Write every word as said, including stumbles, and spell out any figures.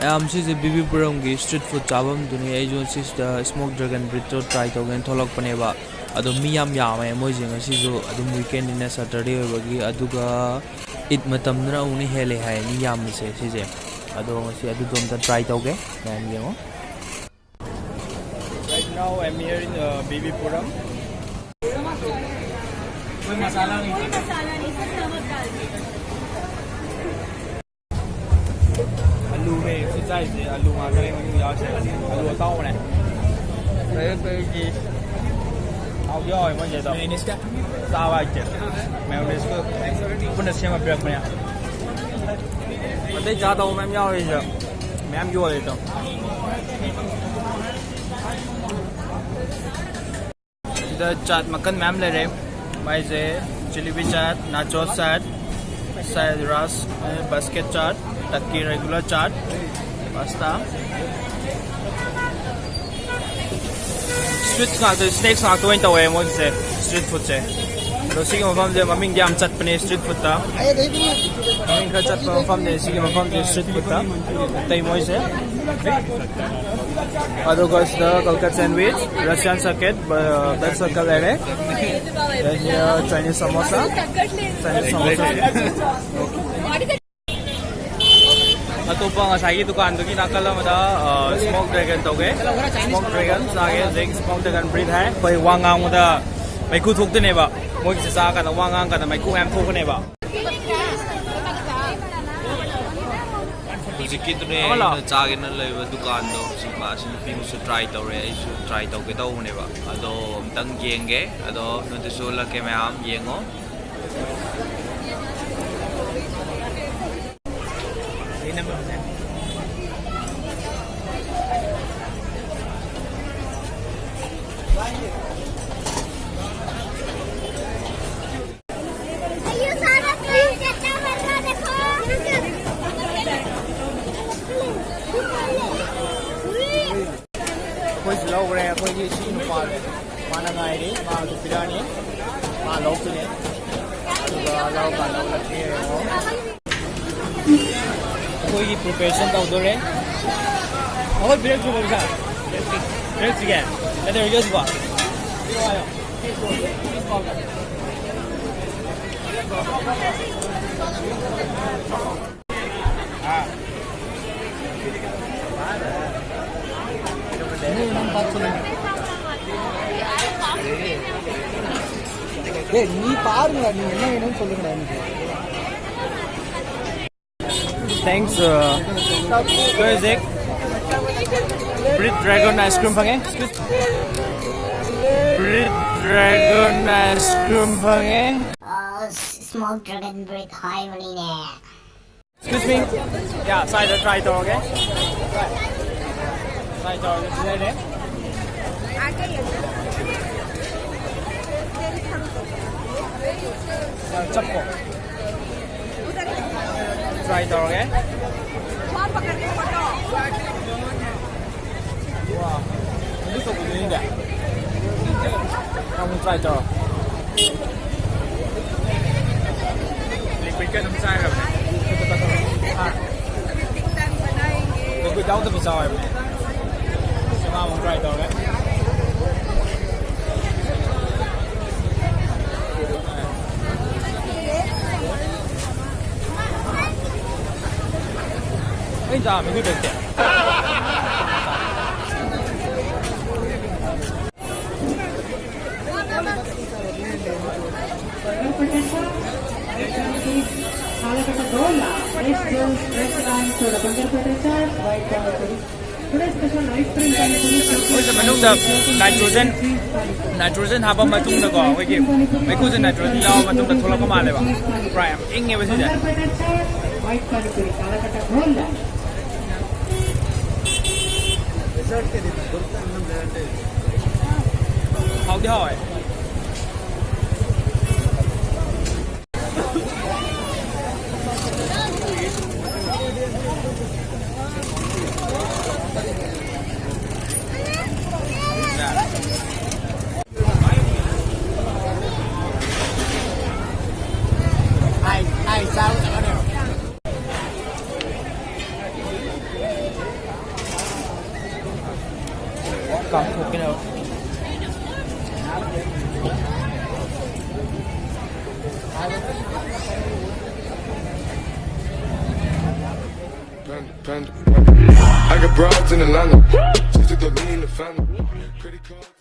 ꯃꯌꯥꯝ, ꯁꯤꯁꯦ ꯕꯤꯕꯤꯄꯨꯔꯝꯒꯤ street food ꯆꯥꯐꯝꯗꯨꯅꯤ꯫ ꯑꯩꯁꯨ ꯁꯤꯁꯤꯗ smoke dragon breedꯇꯣ try ꯇꯧꯒꯦꯅ ꯊꯣꯛꯂꯛꯄꯅꯦꯕ꯫ ꯑꯗꯣ ꯃꯤ ꯌꯥꯝ ꯌꯥꯝꯃꯦ꯫ ꯃꯣꯏꯁꯦ ꯉꯁꯤꯁꯨ ꯑꯗꯨꯝ weekendꯅꯤꯅ, Saturday ꯑꯣꯏꯕꯒꯤ, ꯑꯗꯨꯒ ꯏꯗ ꯃꯇꯝꯗꯅ ꯑꯃꯨꯛꯅ ꯍꯦꯜꯂꯦ ꯍꯥꯏ ꯃꯤ ꯌꯥꯝꯕꯁꯦ ꯁꯤꯁꯦ꯫ ꯑꯗꯣ ꯉꯁꯤ ꯑꯗꯨꯗꯣ ꯑꯝꯇ try ꯇꯧꯒꯦ꯫ ꯃꯌꯥꯝ ꯌꯦꯡꯉꯣ꯫ Right now I'm here in uh, B B Puram. कोई मसाला नहीं। कोई मसाला नहीं, सिर्फ नमक डाल दिया। ꯑꯂꯨꯅꯦ ꯁꯤ ꯆꯥꯏꯁꯦ, ꯑꯂꯨ ꯉꯥꯛꯇꯅꯦ ꯃꯅꯨꯡꯗ ꯌꯥꯎꯔꯤꯁꯦ꯫ ꯑꯂꯨ ꯑꯇꯥꯎꯕꯅꯦ꯫ ꯂꯩꯔꯛꯇꯒꯤ ꯍꯥꯎꯗꯤ ꯍꯥꯎꯋꯦ ꯃꯣꯏꯁꯦ ꯑꯗꯣ꯫ ꯃꯦꯌꯣꯅꯦꯁꯀ? ꯆꯥꯕ ꯍꯥꯏꯁꯦ ꯃꯦꯌꯣꯅꯦꯁꯀ ꯄꯨꯟꯅ ꯁꯦꯝꯃ ꯄꯤꯔꯛꯄꯅꯦ꯫ ꯑꯇꯩ ꯆꯥꯗꯧꯕ ꯃꯌꯥꯝ ꯌꯥꯎꯔꯤꯁꯦ, ꯃꯌꯥꯝ ꯌꯣꯜꯂꯦ ꯑꯗꯣ꯫ ꯁꯤꯗ ꯆꯥꯠ ꯃꯈꯜ ꯃꯌꯥꯝ ꯂꯩꯔꯦ꯫ ꯃꯥꯏꯁꯦ ꯖꯤꯂꯤꯕꯤ ꯆꯥꯠ, ꯅꯥꯆꯣ ꯆꯥꯠ, ꯐ꯭ꯔꯥꯏꯗ ꯔꯥꯏꯁ, ꯕꯥꯁꯀꯦꯠ ꯆꯥꯠ, ꯇꯛꯀꯤ ꯔꯦꯒꯨꯂꯔ ꯆꯥꯠ, ꯄꯥꯁꯇꯥ꯫ Street ꯉꯥꯛꯇ, snacks ꯉꯥꯛꯇ ꯑꯣꯏꯅ ꯇꯧꯋꯦ ꯃꯣꯏꯒꯤꯁꯦ, street foodꯁꯦ꯫ ꯑꯗꯣ ꯁꯤꯒꯤ ꯃꯐꯝꯁꯦ ꯃꯃꯤꯡꯗꯤ ꯌꯥꯝ ꯆꯠꯄꯅꯦ street foodꯇ꯫ ꯃꯃꯤꯡ ꯈꯔ ꯆꯠꯄ ꯃꯐꯝꯅꯦ ꯁꯤꯒꯤ ꯃꯐꯝꯁꯦ street foodꯇ꯫ ꯑꯇꯩ ꯃꯣꯏꯁꯦ꯫ ꯑꯗꯨꯒ ꯁꯤꯗ ꯀꯜꯀꯠ sandwich, Russian circuit, ꯕ-, blood circle ꯂꯩꯔꯦ꯫ Then here Chinese samosa, Chinese samosa. ꯑꯇꯣꯞꯄ ꯉꯁꯥꯏꯒꯤ ꯗꯨꯀꯥꯟꯗꯨꯒꯤ ꯅꯥꯀꯜ ꯑꯃꯗ, ꯑ, smoke dragon ꯇꯧꯒꯦ꯫ Smoke dragon ꯆꯥꯒꯦ꯫ ꯍꯧꯖꯤꯛ smoke dragon breed ꯍꯥꯏ꯫ ꯑꯩꯈꯣꯏ ꯋꯥ ꯉꯥꯡꯕꯗ ꯃꯩꯈꯨ ꯊꯣꯛꯇꯅꯦꯕ꯫ ꯃꯣꯏꯒꯤꯁꯦ ꯆꯥ ꯀꯥꯟꯗ ꯋꯥ ꯉꯥꯡ ꯀꯥꯟꯗ ꯃꯩꯈꯨ ꯃꯌꯥꯝ ꯊꯣꯛꯄꯅꯦꯕ꯫ ꯍꯧꯖꯤꯛꯀꯤꯗꯨꯅꯦ ꯑꯩꯅ ꯆꯥꯒꯦꯅ ꯂꯩꯕ ꯗꯨꯀꯥꯟꯗꯣ꯫ ꯍꯧꯖꯤꯛ ꯃꯥꯁꯤ ꯅꯨꯄꯤ ꯑꯃꯁꯨ try ꯇꯧꯔꯦ, ꯑꯩꯁꯨ try ꯇꯧꯒꯦ ꯇꯧꯕꯅꯦꯕ꯫ ꯑꯗꯣ ꯑꯝꯇꯪ ꯌꯦꯡꯒꯦ꯫ ꯑꯗꯣ ꯅꯣꯏꯗꯁꯨ ꯎꯠꯂꯛꯀꯦ ꯃꯌꯥꯝ, ꯌꯦꯡꯉꯣ꯫ ꯑꯩꯈꯣꯏꯁꯨ ꯂꯧꯈ꯭ꯔꯦ꯫ ꯑꯩꯈꯣꯏꯒꯤ ꯁꯤ ꯅꯨꯄꯥ, ꯃꯥꯅ ꯉꯥꯏꯔꯤ꯫ ꯃꯥꯁꯨ ꯄꯤꯔꯛꯑꯅꯤ꯫ ꯃꯥ ꯂꯧꯈꯤꯅꯦ꯫ ꯑꯗꯨꯒ ꯂꯧꯔꯀꯥꯟꯗ ꯎꯠꯂꯛꯀꯦ꯫ ꯌꯦꯡꯉꯣ꯫ ꯑꯩꯈꯣꯏꯒꯤ preparation ꯇꯧꯗꯣꯔꯦ꯫ ꯑꯩꯈꯣꯏ ꯄꯤꯔꯛꯇ꯭ꯔꯤꯕꯣ ꯄꯩꯁꯥ? ꯄꯤꯔꯛꯇ꯭ꯔꯤꯒꯦ? ꯀꯩꯗꯧꯔꯤꯒꯦ ꯍꯧꯖꯤꯛꯐꯥꯎ? ஏய், நீ பாருங்கடா, நீ என்ன வேணும்னு சொல்லுங்கடா எனக்கு. Thanks, uh, Isaac. Bread Dragon ice cream ꯐꯪꯉꯦ꯫ Bread Dragon ice cream ꯐꯪꯉꯦ꯫ ꯑꯁ, smoke dragon bread ꯍꯥꯏꯕꯅꯤꯅꯦ꯫ Excuse me. Yeah, ꯁ꯭ꯋꯥꯏꯗ try ꯇꯧꯔꯒꯦ꯫ Try ꯇꯧꯔꯒꯦ, ꯁꯤ ꯂꯩꯔꯦ꯫ ꯆꯞꯄꯣ꯫ Try ꯇꯧꯔꯒꯦ꯫ ꯋꯥ, ꯑꯗꯨ ꯇꯧꯕꯤꯗꯣꯏꯅꯤꯗ꯫ ꯑꯃꯨꯛ try ꯇꯧꯔꯣ꯫ Liquid ꯀ ꯑꯗꯨꯝ ꯆꯥꯈ꯭ꯔꯕꯅꯦ꯫ ꯍꯥ? Liquid ꯌꯥꯎꯗꯕꯤ ꯆꯥꯎ ꯍꯥꯏꯕꯅꯦ꯫ ꯁꯤ ꯃꯥ ꯑꯃꯨꯛ try ꯇꯧꯔꯒꯦ꯫ ꯑꯩ ꯆꯥꯕ ꯃꯤꯗꯨ ꯂꯩꯇꯦ꯫ ꯃꯣꯏꯁꯦ ꯃꯅꯨꯡꯗ nitrogen, nitrogen ꯍꯥꯞꯄ ꯃꯇꯨꯡꯗꯀꯣ, ꯑꯩꯈꯣꯏꯒꯤ ꯃꯩꯈꯨꯁꯦ nitrogen ꯌꯥꯎꯔ ꯃꯇꯨꯡꯗ ꯊꯣꯛꯂꯛꯄ ꯃꯥꯜꯂꯦꯕ꯫ ꯄꯨꯔꯥ ꯌꯥꯝ ꯏꯪꯉꯦꯕ ꯁꯤꯁꯦ꯫ ꯍꯥꯎꯗꯤ ꯍꯥꯎꯋꯦ꯫ ꯀꯥꯝꯊꯣꯛꯀꯦꯅꯦꯕ꯫ Panda, panda. I got broads in Atlanta. Just took me in the family. Credit cards.